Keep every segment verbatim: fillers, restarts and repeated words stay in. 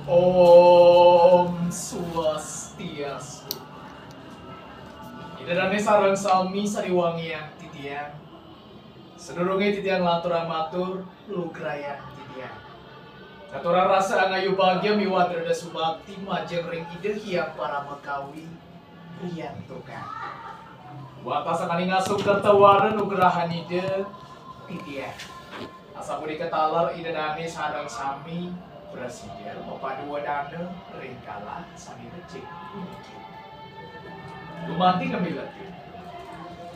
Om Swastiastu. Ida dané sareng sami sané wangiang titiang. Sadurungé titiang lanturang matur, lugrayang titiang ngaturang rasa angayu bagia miwah dreda subakti majeng ring Ida Hyang Paramakawi, Hyang Tukang. Wantah sakaning asukerta wara nugrahan Ida titiang. Asapunika taler Ida dané sareng sami prasida mapaduadana ring galah sané becik puniki. Gumanti ngamiletin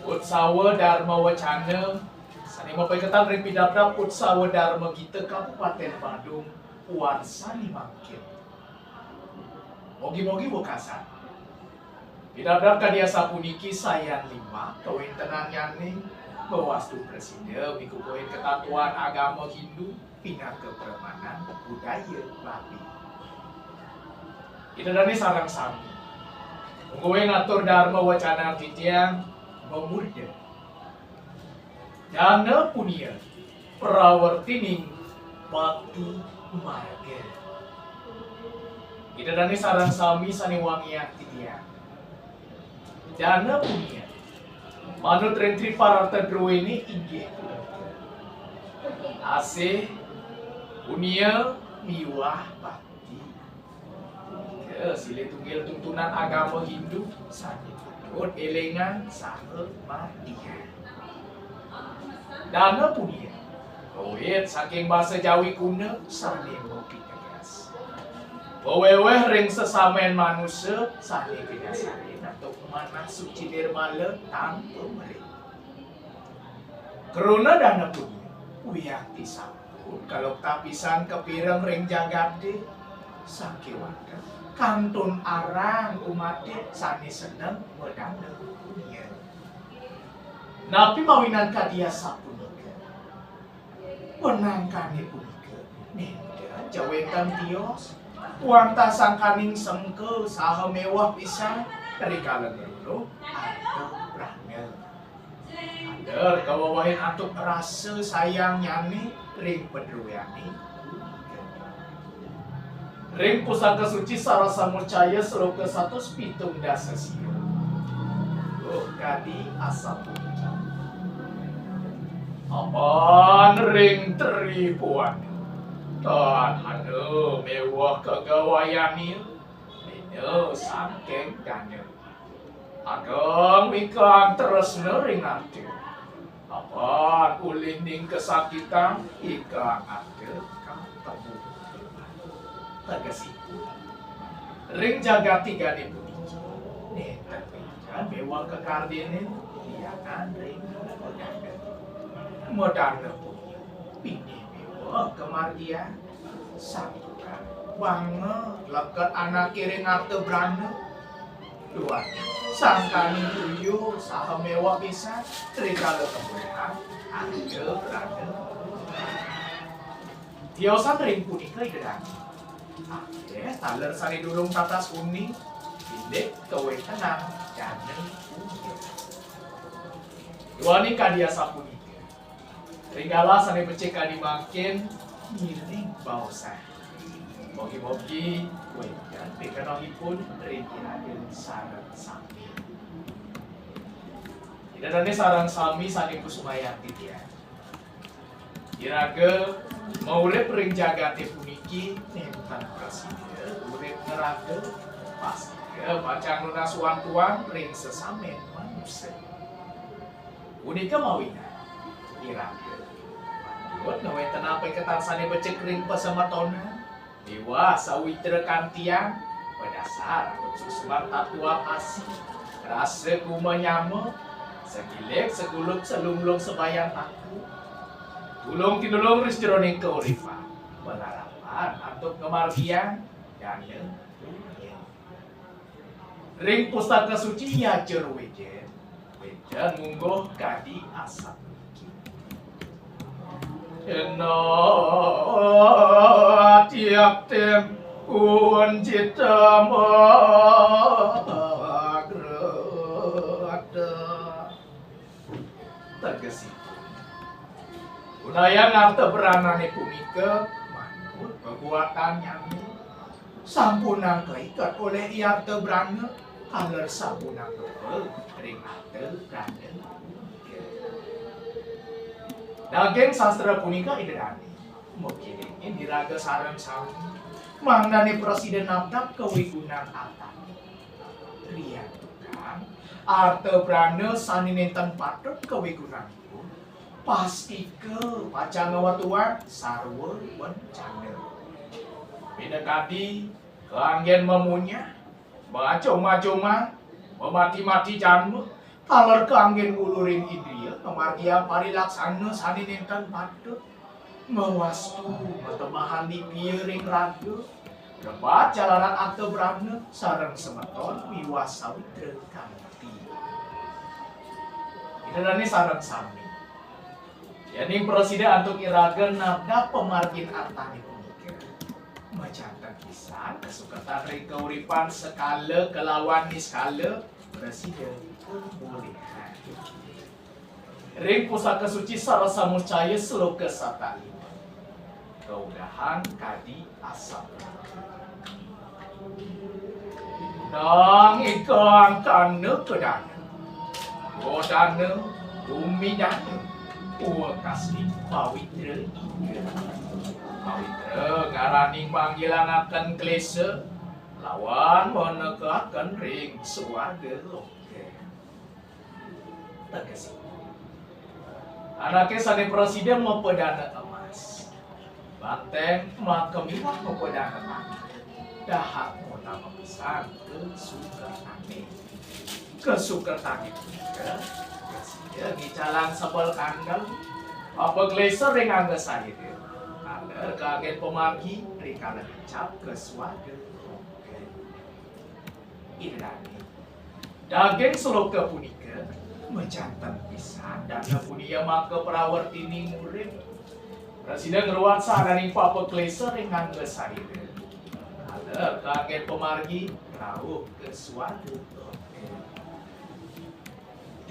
Utsawa Darma Wacana sané mapaiketan ring pidabdab Utsawa Darma Gita Kabupatén Badung warsané mangkin. Mogi-mogi wekasan. Pidabdab kadi asapuniki sayan limbak kawéntenannyané, mawastu prasida mikukuhin katatuan agama Hindu pinaka pramanan budaya Bali. Ida dané sareng sami, mungguing atur Darma Wacana titiang mamurda. Dana punia prawertining bakti marga. Ida dané sareng sami sané wangiang titiang. Dana punia manut ring triparata druéné inggih punika asih, punia miwah bakti. Punika silih tunggil tuntunan agama Hindu sané patut élingang saha margiang. Dana punia kawit saking basa Jawi kuna sané mapiteges pawéwéh ring sesamén manusa sané kadasarin antuk manah suci nirmala tanpa meri. Kruna dana punia wiakti sampun kalukta pisan kapireng ring jagaté, sakéwanten kantun arang umaté sané seneng madana punia. Napi mawinan kadi asapunika? Panangkané punika nénten ja wénten tios, wantah sangkaning sengka saha méweh pisan rikala ngrunguh antuk prana. Taler kawewehin antuk rasa sayangnyané ring padruéné punika. Ring Pusaka Suci Sarasamujaya sloka satus pitung dasa sia. Duh, kadi asapunika. Apan ring Tribuana, tan ada méweh kagawayané, bina sangking dana. Ageng wikan tresna ring ati. Apan ulining kasakitan, ikang ada katemu. Tegesipun, ring jagat tigané puniki, nénten pidan méweh kekardénin lianan ring madana. Madana punika pinih méweh kamargiang. Santukan banga leket anaké ring arta brana. Duaning sangkaning tuyu saha méweh pisan rikala kapulihan arta brana. Tiosan ring punika Ida dané. Akéh taler sané dunung tatas uning, indik kawéntenan dana punika. Duaning kadi asapunika, ring galah sané becik kadi mangkin ngiring baosan. Mogi-mogi wénten pikenohipun ring iraga sareng sami. Ida dané sareng sami sané kusumayang titiang. Iraga maurip ring jagaté puniki nénten prasida urip ngraga, pastika pacang nunas wantuan ring sesamén manusa. Punika mawinan iraga patut ngawéntenang paiketan sané becik ring pasemetonan miwah sawitra kantian, madasar antuk suksman tatua pasih, rasa kumanyama, sagilik saguluk salunglung sabayan taku, tulung tinulung ring sajeroning kauripan, pangarepan antuk ngamargiang dana punya. Ring Pustaka Suci Yajurwéda, wénten mungguh kadi asapuniki. Ena tiaktim unjitamagrata. Tegesipun, unayang arta branané punika manut pabuatannyané. Sampunang kaiket olih I Arta Brana, taler sampunang doa ring Arta Brana. Daging sastra punika Ida Dane makiringin iraga sareng sami, mangdane prasida nabdab kawigunan artane. Riantukan Arta Brana sane nenten patut kawigunanipun, pastika pacang ngawetuang sarwa bencana. Minakadi kanggen mamunyah, macoma-coma, mamati-mati janma, taler kanggen ngulurin indria, ngamargiang parilaksana sane nenten patut, ngawastu matebahan dipia ring raga, rebat jalaran Arta Brana sareng semeton miwah sawitra kanti. Ida dane sareng sami. Yening prasida antuk iraga nabdab pamargin artane punika, majanten pisan kasukertan ring kauripan sekala kalawan niskala prasida kabolehan. Ring Pusaka Suci Sarasa Mucaya sloka sata lima. Kaudahan kadi asapunika. Nang ikang kana kedana. Godana, bumi dana, wekasning pawitra ika. Pawitra ngaraning manggilangaken klesa lawan manekaken ring suarga loka. Tegesipun, anake sane prasida mapadana emas, banteng makamiwah mapadana tanah, dahat utama pisan kasukertane. Kasukertane punika prasida ngicalang sebel kandel, mapaklesa ring angga sahita, taler kanggen pamargi rikala ngicap ka suarga. Ida dane. Daging sloka punika majanten pisan dana punia maka prawertining urip. Prasida ngruat sahananing papa klesa ring angga sarira. Taler kangge pamargi rauh ka swarga.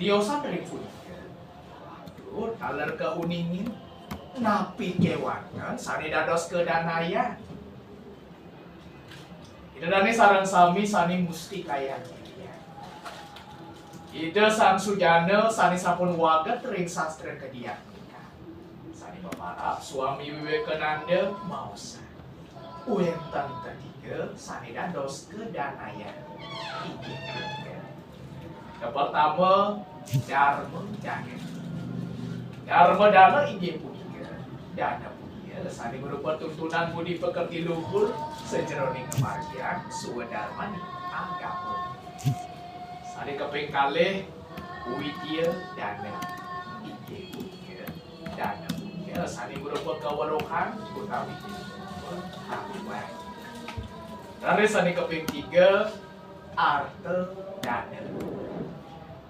Tiosan ring punika, patut taler kauningin napi kewanten sane dados kadanayan. Ida dane sareng sami sane mustikayang titiang. Ida Sang Sujana sane sampun waget ring sastra kadiatmikan, sane maparab Swami Wiwekananda maosang, wenten tetiga sane dados kadanayan. Inggih punika, kapertama, Darma Dana. Darma Dana inggih punika dana punia sane marupa tuntunan budi pekerti luhur sajeroning ngamargiang swadarmaning agama. Sane kaping kalih, Widya Dana inggih punika dana punia sane marupa kaweruhan utawi pangruan. Raris sane kaping tiga, Arta Dana.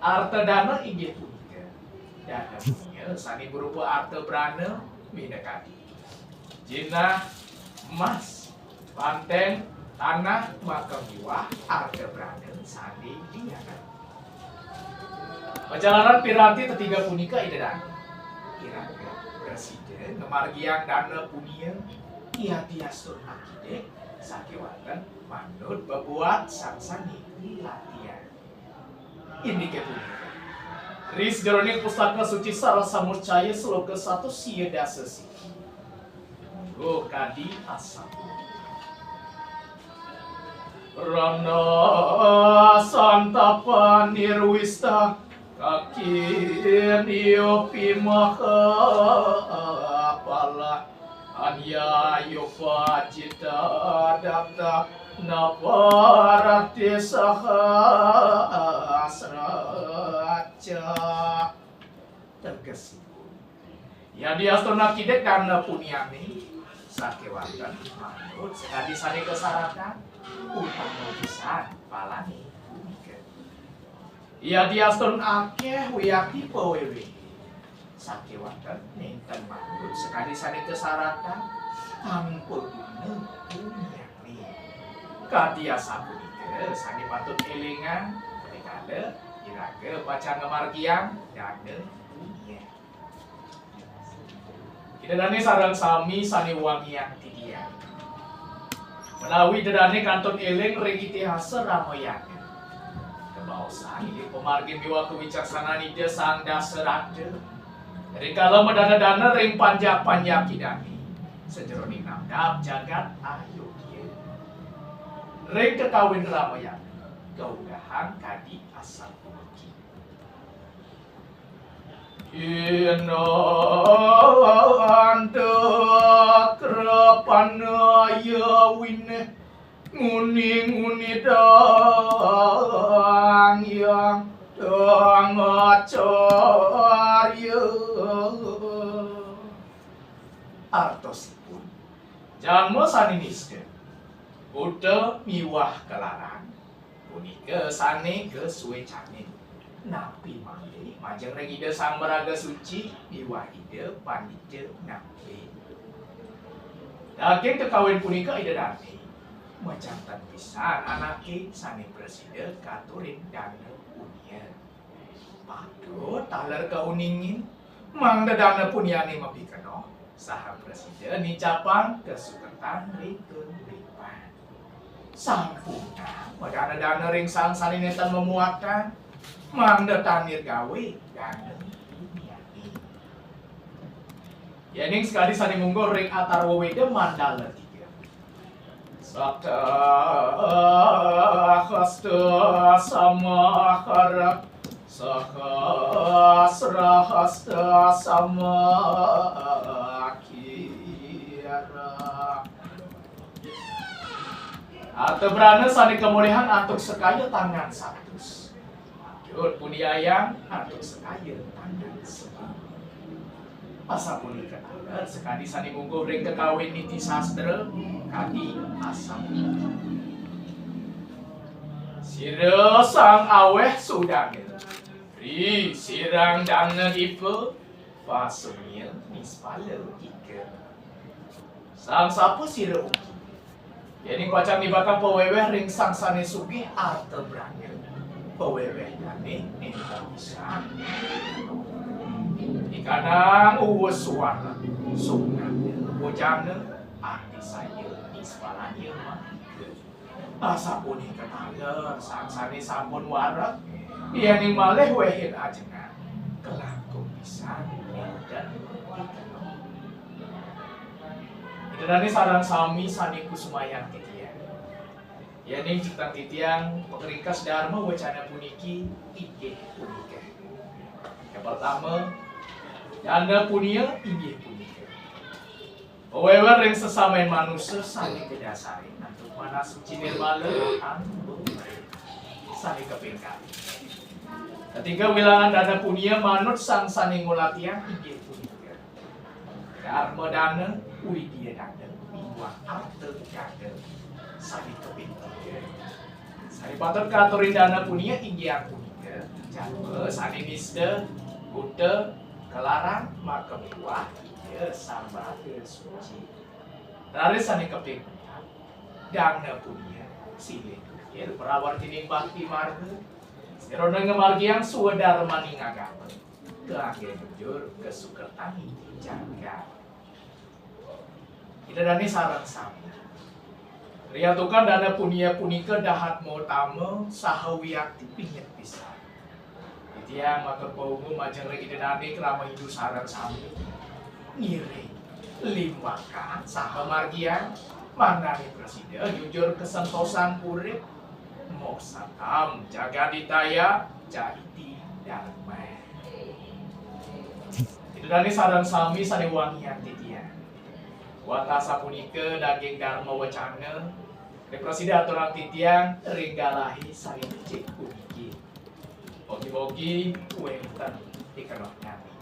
Arta Dana inggih punika dana punia sane marupa arta brana minakadi jinah, emas, banteng, tanah, makamiwah arta brana sane lianan. Majalaran piranti tetiga punika Ida dane. Iraga prasida ngamargiang dana punia yadiastun akidik sakewanten manut bebuat sang sane nilatian. Indike punika, ri sajeroning Pustaka Suci Sarasa Mucaya sloka satus sia dasa siki, mungguh kadi asapunika. Rana santapa nirwista kakiniopi mahapala anyayupajita dapta naparati sahasraca. Tegesipun, yadiastun akidik dana puniane sakewanten manut sakadi sane kasaratan, utama pisan palane punika. Yadiastun akeh wiakti pawewehe sakewanten nenten manut sakadi sane kasaratan, tan paguna puniane. Kadi asapunika sane patut elingang rikala iraga pacang ngamargiang dana punia. Ida dane sareng sami sane wangiang titiang. Menawi Ida dané kantun éling ring itihasa Ramayana, kabaosan inggih pamargi miwah kawicaksanan Ida Sang Dasarata. Rikala madana-dana ring panjak-panjak Idané, sajeroning nabdab jagat Ayodya. Ring kakawin Ramayana, kaunggahang kadi asapuniki. Inanda kripanaya winih nguni-nguni dang yang dang acarya. Artosipun, jalma sané nista, buta miwah kalarang, punika sané kasuécanin. Napi malih majeng ring Ida Sang Maraga Suci miwah Ida Pandita Napi. Daging kakawin punika Ida dané, majanten pisan anaké sané prasida katurin dana punia. Patut taler kauningin, mangda dana puniané mapikenoh, saha prasida nicapang kasukertan ring kauripan. Sampunang madana-dana ring sang sané nénten mamuatan, mangda tan nirgawé dana puniané. Yéning sakadi sané mungguh ring Atarwa Weda mandala tiga. Satta hasta samahara sahasra hasta samakira. Arta brana sané kamolihang antuk sakaya tangan satus. Patut puniayang antuk sakaya tangan satu. Asapunika taler sakadi sané mungguh ring kakawin niti sastra kadi asapunika. Sira sang aweh sudana, ri sirang dana dipa, pasumia nispala ika. Sang sapa sira ugi? Yéning pacang nibakang pawéwéh ring sang sané sugih arta brana, pawéwéh dané nénten pisan. Ikanang uwus suara, sungada bojana, atisaya nispalanya mangga. Asapunika taler sang sané sampun wareg, yéning malih wéhin ajengan, kalangkung pisan nénten pikenoh. Ida dané sareng sami sané kusumayang titiang. Yéning cutetang titiang, pangringkes darma wacana puniki inggih punika. Yang pertama, dana punia inggih punika pawéwéh ring sesamain manusa sané kadasarin antuk manah suci nirmala antuk sané kaping kalih. Katiga, wilangan dana punia manut sang sané ngulatiang inggih punika darma dana, widya dana, miwah arta dana sané kaping tiga. Sané patut katurin dana punia inggih punika jalma sané nista, buta, kalarang, maka miwah Ida Sang Maraga Suci. Raris sané kaping empat, dana punia silih dukir prawartining bakti marga, sajeroning ngamargiang swadarmaning agama, kanggé nujur kasukertaning jagat. Ida dané sareng sami. Riantukan dana punia punika dahat mautama saha wiakti pingit pisan. Titiang matur paungu majeng ring Ida dané krama Hindu sareng sami. Ngiring, limbakang saha margiang, mangdané prasida jujur kasantosan urip. Moksartham jagadhitāya ca iti dharmā. Ida dané sareng sami sané wangiang titiang. Wantah sapunika daging darma wacana, sané prasida aturang titiang ring galahé sané becik puniki. Bogi-bogi wénten pikenohnyané.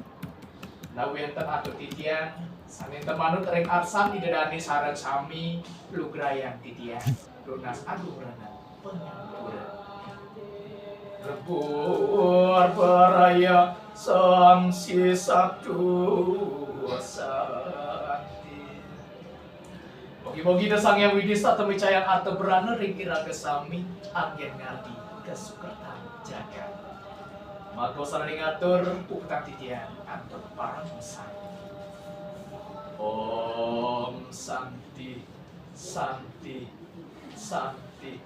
Nah, wénten atur titiang sané nénten manut ring arsan Ida dané sareng sami lugrayang titiang nunas agung rena pangampura. Lebur baraya sangsi satu sakti. Bogi-bogi Ida Sang Hyang Widhi sarta micayang arta brana ring iraga sami anggén ngardi kasukertan jagat. Maka sananing atur puputang titiang antuk parama santi. Om Santi. Santi, Santi.